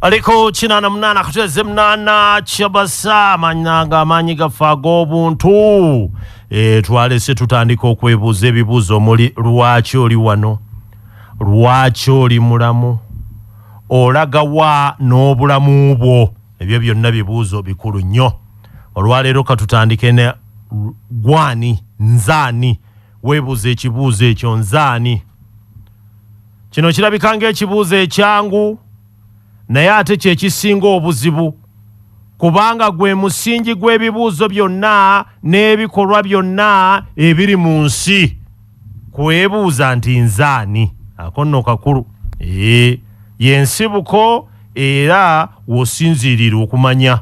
Aliko 88.8 kyabasa amanyanga amaanyi gaffe ag'obuntu. Twalese tutandika okwebuuza ebibuuzo omuli lwaki oli wano, lwaki oli mulamu, olaga wa n'obulamu bwo. Ebyo byonna bibuuzo bikulu nnyo. Olwaleero katutandike ne gwani, nzaani. Weebuuza ekibuuzo ekyo, nzaani. Kino kirabika ng'ekibuuzo ekyangu, naye ate kye kisinga obuzibu, kubanga gwe musingi gw'ebibuuzo byonna n'ebikolwa byonna ebiri mu nsi. Kwebuuza nti nzaani, ako nno kakulu. Yensibuko era w'osinziirira okumanya.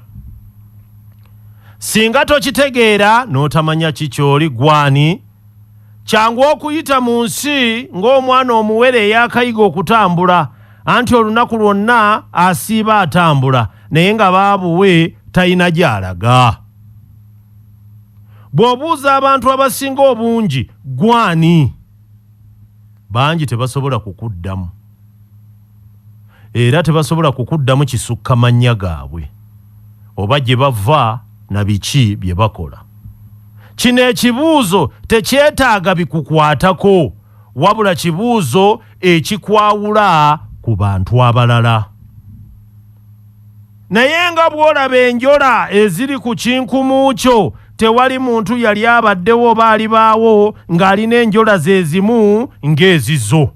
Singa tokitegeera n'otamanya kikyoli gwani, kyangu okuyita mu nsi ng'omwana omuwere eyakayiga okutambula, anti olunaku lwonna asiiba atambula, naye nga baabuwe talina gy'alaga. Bw'obuuza abantu abasinga obungi gwani, bangi tebasobola kukuddamu, era tebasobola kukuddamu kisukka mannya gaabwe oba gye bava na biki bye bakola. Kino ekibuuzo tekyetaaga bikukwatako, wabula kibuuzo ekikwawula ku bantu abalala. Naye nga bw'olaba enjola eziri ku kinkumu kyo, tewali muntu yali abaddewo oba alibaawo ng'alina enjola ze zimu ng'ezizo.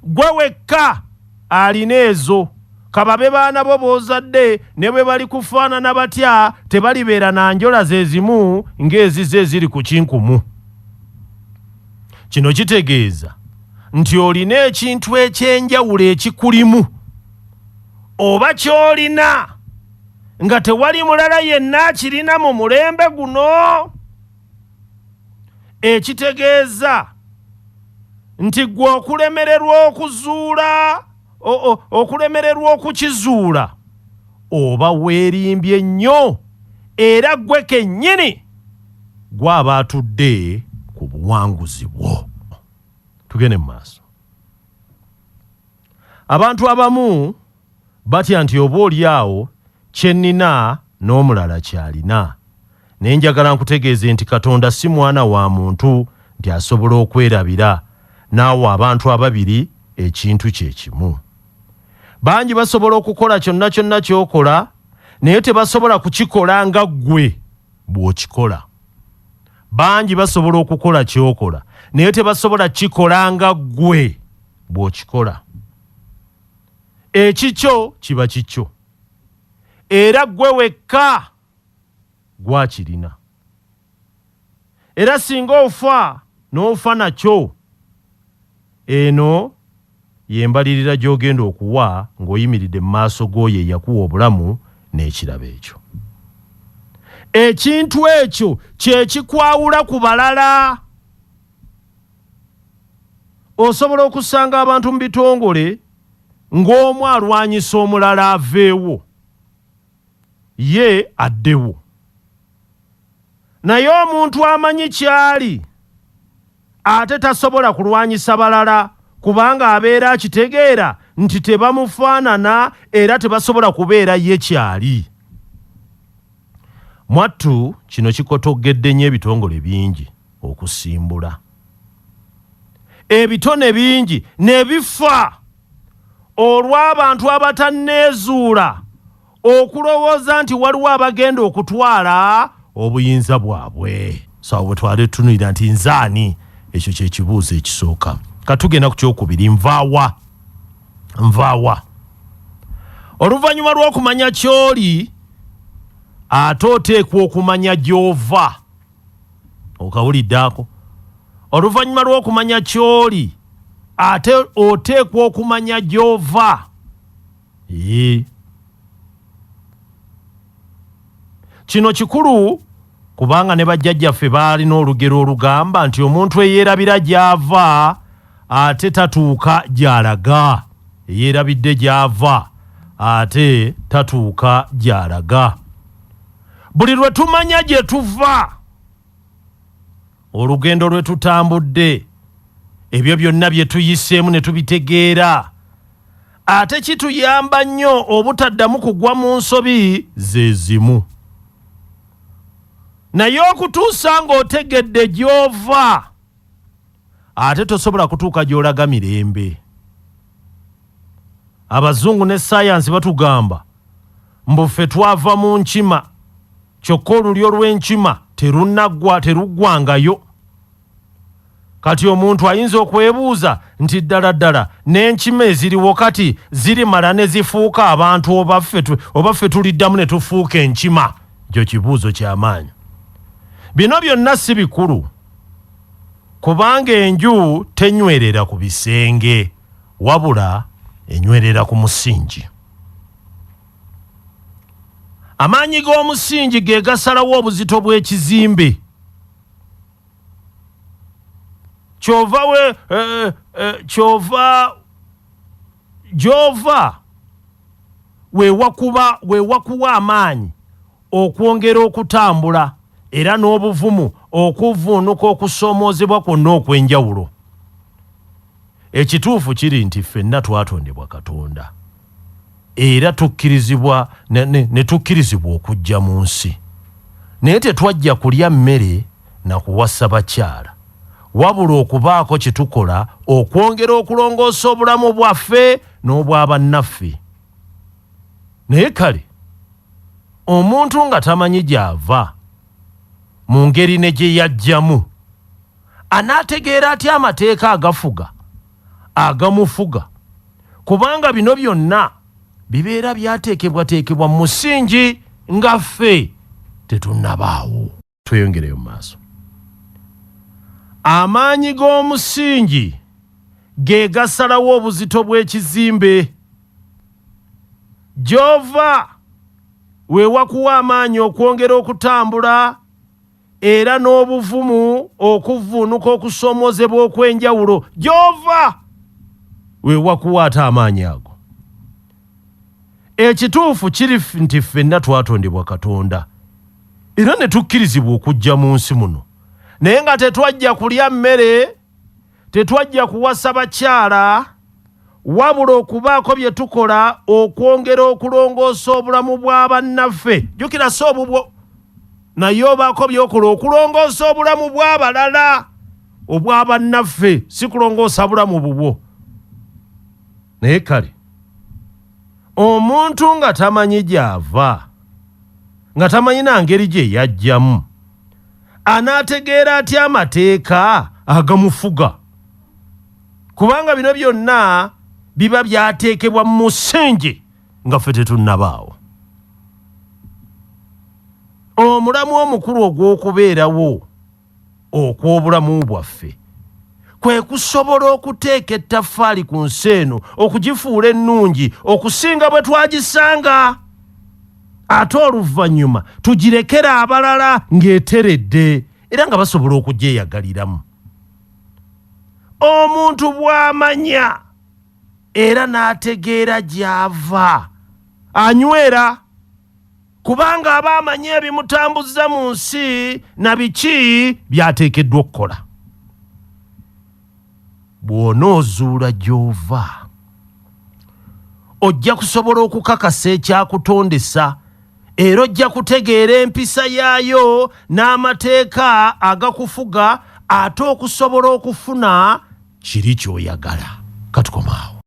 Gwe wekka alina ezo. Kababe baana bo b'ozadde ne bwe bali kufaanana batya, tebalibeera na njola ze zimu ng'ezizo eziri ku kinkumu. Kino kitegeeza nti olina ekintu eky'enjawulo ekikulimu oba ky'olina nga tewali mulala yenna akirina mu mulembe guno, ekitegeeza nti ggwe okulemererwa okuzuula okulemererwa okukizuula oba weerimbye nnyo, era ggwe kennyini gw'aba atudde ku buwanguzi bwo. Tugende mu maaso. Abantu abamu batya nti oba oli awo kye nnina n'omulala ky'alina. Naye njagala nkutegeeze nti Katonda si mwana wa muntu nti asobola okwerabira n'awa abantu ababiri ekintu kye kimu. Bangi basobola okukola kyonna kyonna ky'okola, naye tebasobola kukikola nga ggwe bw'okikola. Bangi basobola okukola ky'okola, naye tebasobola kukikola nga ggwe bw'okikola. Ekikyo kiba kikyo, era ggwe wekka gwakirina. Era singa ofa n'ofa nakyo, eno y'embalirira gy'ogenda okuwa ng'oyimiridde mu maaso g'oyo eyakuwa obulamu n'ekirabo ekyo. Ekintu ekyo kye kikwawula ku balala. Osobola okusanga abantu mu bitongole ng'omu alwanyisa omulala aveewo, ye addewo. Naye omuntu amanyi ky'ali ate tasobola kulwanyisa balala, kubanga abeera akitegeera nti tebamufaanana era tebasobola kubeera ye ky'ali. Mwattu kino kikotoggedde nnyo ebitongole bingi okusimbula. Ebitone bingi ne bifa olw'abantu abatanneezuula okulowooza nti waliwo abagenda okutwala obuyinza bwabwe. So awo bwe twali tutunulira nti nze ani, ekyo kye kibuuzo ekisooka. Katugenda ku kyokubiri, nvaawa? Nvaawa? Oluvannyuma lw'okumanya ky'oli, ate oteekwa okumanya gy'ova. Okawulidde ako? Oluvannyuma lw'okumanya ky'oli, ate oteekwa okumanya gy'ova. Kino kikulu kubanga ne bajjajjaffe baalina olugero olugamba nti omuntu eyeerabira gy'ava ate tatuuka gy'alaga. Eyeerabidde gy'ava ate tatuuka gy'alaga. Buli lwe tumanya gye tuva, olugendo lwe tutambudde, ebyo byonna bye tuyiseemu ne tubitegeera, Ate kituyamba nnyo obutaddamu kugwa mu nsobi ze zimu. Naye okutuusa ng'otegedde gy'ova, ate tosobola kutuuka gy'olaga mirembe. Abazungu ne ssaayansi batugamba mbu ffe twava mu nkima, kyokka olulyo lw'enkima terunaggwa teruggwangayo. Kati omuntu ayinza okwebuuza nti ddala ddala n'enkima eziriwo kati zirimala ne zifuuka abantu oba ffe tuliddamu ne tufuuka enkima? Ekyo kibuuzo kya maanyi. Bino byonna si bikulu kubanga enju tenywerera ku bisenge wabula enywerera ku musingi. Amaanyi g'omusingi ge gasalawo obuzito bw'ekizimbe. Kyova we eh, eh, kyova gy'ova wewakuba wewakuwa amaanyi okwongera okutambula era n'obuvumu okuvvuunuka okusoomoozebwa kwonna okw'enjawulo. Ekituufu kiri nti ffenna twatondebwa Katonda era tukkirizibwa ne tukkirizibwa okujja mu nsi. Naye tetwajja kulya mmere na kuwasa bakyala, wabula okubaako kye tukola okwongera okulongoosa obulamu bwaffe n'obwa bannaffe. Naye kale omuntu nga tamanyi gy'ava mu ngeri ne gye yajjamu, anaategeera atya amateeka agafuga agamufuga? Kubanga bino byonna bibeera byateekebwateekebwa mu musingi nga ffe tetunnabaawo. Tweyongereyo mu maaso. Amaanyi g'omusingi ge gasalawo obuzito bw'ekizimbe. Gy'ova we wakuwa amaanyi okwongera okutambula era n'obuvumu okuvvuunuka okusoomoozebwa okw'enjawulo. Gy'ova we wakuwa ate amaanyi ago. Ekituufu kiri nti ffenna twatondebwa Katonda era ne tukkirizibwa okujja mu nsi muno, naye nga tetwajja kulya mmere, tetwajja kuwasa bakyala, wabula okubaako bye tukola okwongera okulongoosa obulamu bwa bannaffe. Jjukira si obubwo, naye obaako by'okola okulongoosa obulamu bw'abalala, obwa bannaffe, si kulongoosa bulamu bubwo. Naye kale omuntu nga tamanyi gy'ava, nga tamanyi na ngeri gye yajjamu, anaategeera atya amateeka agamufuga? Kubanga bino byonna biba byateekebwa mu musingi nga ffe tetunnabaawo. Omulamwa omukulu ogw'okubeerawo okw'obulamu bwaffe kwe kusobola okuteeka ettaffaali ku nsi eno okugifuula ennungi okusinga bwe twagisanga, ate oluvannyuma tugirekere abalala ng'eteredde era nga basobola okugyeyagaliramu. Omuntu bw'amanya era n'ategeera gy'ava anywera, kubanga aba amanyi ebimutambuzza mu nsi na biki by'ateekeddwa okukola. Bw'onoozuula gy'ova, ojja kusobola okukakasa ekyakutondesa era ojja kutegeera empisa yaayo n'amateeka agakufuga ate okusobola okufuna kiri ky'oyagala.